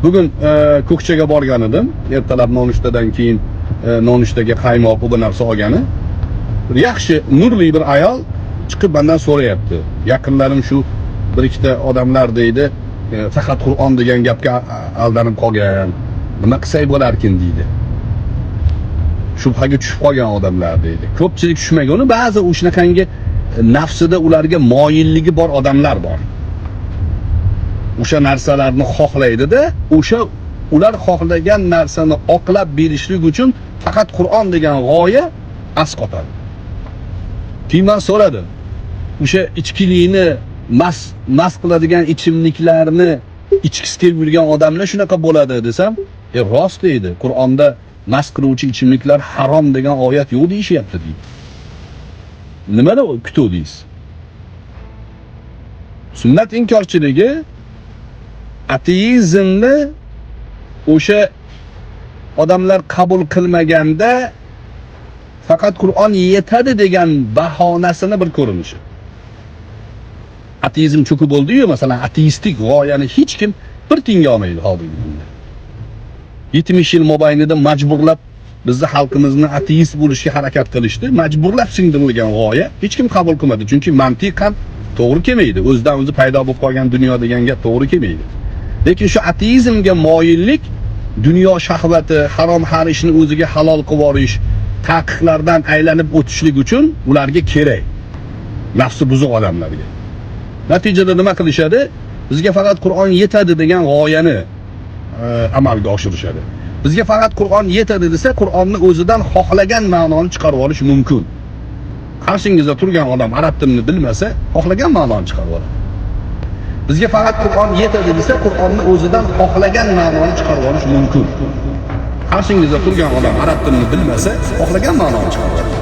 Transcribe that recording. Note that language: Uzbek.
Bugun Ko'kchaga borgan edim. Ertalab nonushtadan keyin nonushtaga qaymoq bu narsa olgani. Bir yaxshi nurli bir ayol chiqib mendan so'rayapti. Yaqinlarim shu bir ikkita odamlar deydi, faqat Qur'on degan gapga aldanib qolgan. Nima qilsak bo'larkin deydi. Shubhaga tushib qolgan odamlar deydi. Ko'pchilik tushmagan, uni ba'zi o'shanaqangi nafsida ularga moyilligi bor odamlar bor. O'sha narsalarni xohlaydida, o'sha ular xohlagan narsani oqlab berishlik uchun faqat Qur'on degan g'oya asqotadi. Keyin men so'radim. O'sha ichkilikni mas qiladigan ichimliklarni ichgisi kelib yurgan odamlar shunaqa bo'ladi desam, rost deydi. Qur'onda mas qiluvchi ichimliklar harom degan oyat yo'q deyishyapti deydi. Nimani kutuvdingiz? Sunnat inkorchiligi ateizmni o'sha odamlar qabul qilmaganda faqat Qur'on yetadi degan bahonasini bir ko'rinishi. Ateizm cho'kib bo'ldi-yu, masalan, ateistik g'oyani hech kim bir tiyinga olmaydi hozirgi kunda. 70 yil mobaynida majburlab bizni xalqimizni ateist bo'lishga harakat qilishdi. Majburlab singdirilgan g'oya hech kim qabul qilmadi, chunki mantiqan to'g'ri kelmaydi. O'zidan o'zi paydo bo'lib qolgan dunyo degan gap to'g'ri kelmaydi. Lekin shu ateizmga moyillik dunyo shahvati, harom har ishni o'ziga halol qilib yuborish, taqiqlardan aylanib o'tishlik uchun ularga kerak. Nafsi buzuq odamlarga. Natijada nima qilishadi? Bizga faqat Qur'on yetadi degan g'oyani amalga oshirishadi. Bizga faqat Qur'on yetadi desa, Qur'onni o'zidan xohlagan ma'noni chiqarib olish mumkin. Qarshingizda turgan odam arab tilini bilmasa, xohlagan ma'noni chiqarib oladi. Bizga faqat Qur'on yetadi desa, Qur'onni o'zidan xohlagan ma'noni chiqarib olish mumkin. Qarshingizda turgan odam arab tilini bilmasa, xohlagan ma'noni chiqarib oladi.